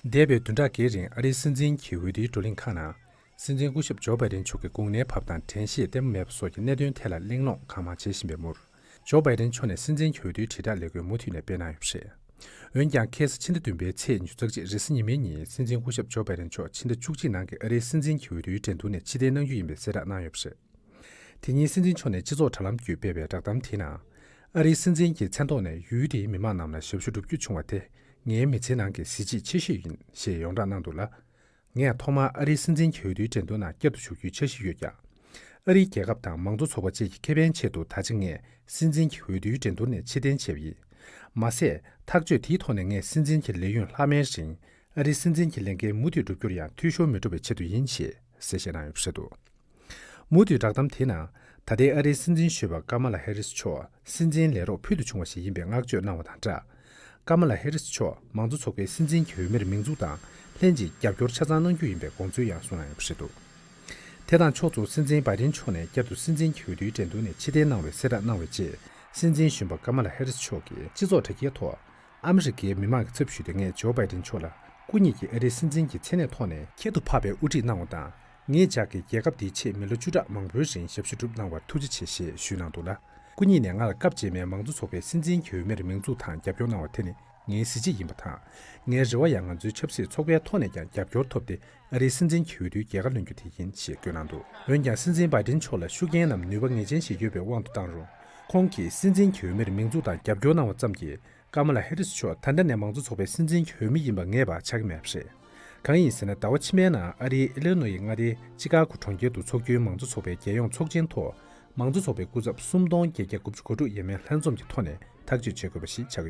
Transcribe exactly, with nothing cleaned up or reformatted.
འདས་པའི་བདུན་ཕྲག་འགའི་རིང་ཨ་རིའི་སྲིད་འཛིན་གྱི་འོས་བསྡུའི་བགྲོ་གླེང་ཁག་ནང་། སྲིད་འཛིན་སྐུ་ཞབས་ཇོ་བྷའི་ཌེན་མཆོག་གི་དགུང་ནས་བབས་དང་དྲན་ཤེས་ལྟད་མོ་མེད་པ་སོགས་ཀྱི་གནད་དོན་ཐད་ལ་གླེང་སློང་གང་མང་བྱེད་བཞིན་པའི་མུར། ཇོ་བྷའི་ཌེན་མཆོག་ནས་སྲིད་འཛིན་གྱི་འོས་བསྡུའི་དྲིལ་བསྒྲགས་ལས་འགུལ་མུ་མཐུད་ནས་སྤེལ་གནང་ཡོད་པ་རེད། འོན་ཀྱང་ཁ་སང་ཕྱི་ཟླ་བདུན་པའི་ཚེས་ཉི་ཤུ་རྩ་གཅིག་རེས་གཟའ་ཉི་མའི་ཉིན་སྲིད་འཛིན་སྐུ་ཞབས་ཇོ་བྷའི་ཌེན་མཆོག་ཕྱི་ཟླ་བཅུ་གཅིག་ནང་གི་ཨ་རིའི་སྲིད་འཛིན་གྱི་འོས་བསྡུའི་འགྲན་བསྡུར་ནས་ཕྱིར་འཐེན་གནང་རྒྱུ་ཡིན་པའི་གསལ་བསྒྲགས་གནང་ཡོད་པ་རེད། དེ་ཉིན་སྲིད་འཛིན་མཆོག་ནས་སྤྱི་ཚོགས་དྲ་ལམ་བརྒྱུད་སྤེལ་བའི་བསྒྲགས་གཏམ་དེའི་ནང་། ཨ་རིའི་སྲིད་འཛིན་གྱི་མཚན་ཐོག་ནས་ཡུལ་དེའི་མི་མང་རྣམས་ལ་ཞབས་ཞུ་བསྒྲུབ་རྒྱུ་བྱུང་བ་དེ་ངའི་མི་ཚེའི་ནང་གི་གཟི་བརྗིད་ཆེ་ཤོས་ཡིན་ཞེས་ཡོངས་བསྒྲགས་གནང་འདུག་ལ། ངས་ཐོག་མར་ཨ་རིའི་སྲིད་འཛིན་གྱི་འོས་བསྡུའི་འགྲན་བསྡུར་ནང་བསྐྱར་དུ་ཞུགས་རྒྱུའི་འཆར་གཞི་ཡོད་ཀྱང་། ཨ་རིའི་རྒྱལ་ཁབ་དང་མང་གཙོ་ཚོགས་པ་བཅས་ཀྱི་ཁེ་ཕན་ཆེད་དུ་ད་ཆ་ངས་སྲིད་འཛིན་གྱི་འོས་བསྡུའི་འགྲན་བསྡུར་ནས་ཕྱིར་འཐེན་བྱས་པ་ཡིན། མ་ཟད། ཐག་གཅོད་དེའི་ཐོག་ནས་ངས་སྲིད་འཛིན་གྱི་ལས་ཡུན་ལྷག་མའི་རིང་། ཨ་རིའི་སྲིད་འཛིན་གྱི་ལས་འགན་མུ་མཐུད་བསྒྲུབ་རྒྱུར་ཡང་འཐུས་ཤོར་མི་འགྲོ་བའི་ཆེད་དུ་ཡིན་ཞེས་གསལ་བཤད་གནང་ཡོད་པ་རེད་འདུག་མུ་མཐུད་བསྒྲགས་གཏམ་དེའི་ནང་། ད་ལྟའི་ཨ་རིའི་སྲིད་འཛིན་གཞོན་པ་ཀ་མ་ལ་ཧེ་རིས་མཆོག་སྲིད་འཛིན་ལས་རོགས་ཕུལ་དུ་བྱུང་བ་ཞིག་ཡིན་པའི་བསྔགས་བརྗོད་གནང་བ་དང་སྦྲགས། ཀ་མ་ལ་ཧེ་རིས་མཆོག་མང་གཙོ་ཚོགས་པའི་སྲིད་འཛིན་གྱི་འོས་མིར་མིང་འཛུགས་དང་ལྷན་ཅིག་རྒྱབ་སྐྱོར་ཆ་ཚང་གནང་རྒྱུ་ཡིན་པའི་དགོངས་ཚུལ་ཡང་གསུངས་གནང་ཡོད་པ་རེད་འདུག་དེ་དང་ཕྱོགས་མཚུངས་སྲིད་འཛིན་བྷའི་ཌེན་མཆོག་ནས་བསྐྱར་དུ་སྲིད་འཛིན་གྱི་འོས་བསྡུའི་འགྲན་བསྡུར་ནས་ཕྱིར་འཐེན་གནང་བའི་གསལ་བསྒྲགས་གནང་བའི་རྗེས། སྲིད་འཛིན་གཞོན་པ་ཀ་མ་ལ་ཧེ་རིས་མཆོག་གིས་སྤྱི་ཚོགས་དྲ་རྒྱའི་ཐོག་ཨ་མི་རི་ཀའི་མི་མང་གི་ཚབ་ཞུས་ཏེ་ངས་ཇོ་བྷའི་ཌེན་མཆོག་ལ་སྐུ་ཉིད་ཀྱིས་ཨ་རིའི་སྲིད་འཛིན་གྱི་མཚན་གནས་ཐོག་ནས་ཁྱད་དུ་འཕགས་པའི་དབུ་ཁྲིད་གནང་བ་དང་། ངེད་ཅག་གི་རྒྱལ་ཁབ་འདིའི་ཆེད་མི་ལོ་བཅུ་ཕྲག་མང་པོའི་རིང་ཞབས་ཞུ་བསྒྲུབས་གནང་བར་ཐུགས་རྗེ་ཆེ་ཞེས་ཞུས་གནང་འདུག་ལ། སྐུ་ཉིད་ནས་ང་ལ་སྐབས་རྗེས་མའི་མང་གཙོ་ཚོགས་པའི་སྲིད་འཛིན་གྱི་འོས་མིར་མིང་འཛུགས་དང་རྒྱབ་སྐྱོར་གནང་བ་དེ་ནི་ངའི་གཟི་བརྗིད་ཡིན་པ་དང་། ངའི་རེ་བ་ཡང་ང་ཚོའི་ཆབ་སྲིད་ཚོགས་པའི་ཐོག་ནས་ཀྱང་རྒྱབ་སྐྱོར་ཐོབ་སྟེ་ཨ་རིའི་སྲིད་འཛིན་གྱི་འོས་བསྡུའི་རྒྱལ་ཁ་ལོན་རྒྱུ་དེ་ཡིན་ཞེས་བཀོད་གནང་འདུག་འོན་ཀྱང་སྲིད་འཛིན་བྷའི་ཌེན་མཆོག་ལ་ཤུགས་རྐྱེན་ནམ་ནུས་པ་ངེས་ཅན་ཞིག་ཡོད་པའི་དབང་དུ་བཏང་རུང་། ཁོང་གིས་སྲིད་འཛིན་གྱི་འོས་མིར་མིང་འཛུགས་དང་རྒྱབ་སྐྱོར་གནང་བ་ཙམ་གྱིས། ཀ་མ་ལ་ཧེ་རིས་མཆོག་ད་ལྟ་ནས་མང་གཙོ་ཚོགས་པའི་སྲིད་འཛིན་གྱི་འོས་མི་ཡིན་པ་ངེས་པ་ཆགས་ཀྱི་མེད་པ་རེད། གང་ཡིན་ཟེར་ན། ཟླ་བ་ཕྱི་མའི་ནང་ཨ་རིའི་ཨི་ལི་ནོ་ཡི་མངའ་སྡེའི་ཅི་ཀ་གོ་གྲོང་ཁྱེར་དུ་འཚོགས་རྒྱུའི་མང་གཙོ་ཚོགས་པའི་རྒྱལ་ཡོངས་ཚོགས་ཆེན་ཐོག་མང་གཙོ་ཚོགས་པའི་སྐུ་ཚབ་སུམ་སྟོང་བརྒྱད་བརྒྱ་དགུ་བཅུ་གོ་དྲུག་ཡས་མས་ལྷན་འཛོམས་ཀྱི་ཐོག་ནས་ཐག་གཅོད་བྱེད་དགོས་པ་ཞིག་ཆགས་ཡོད།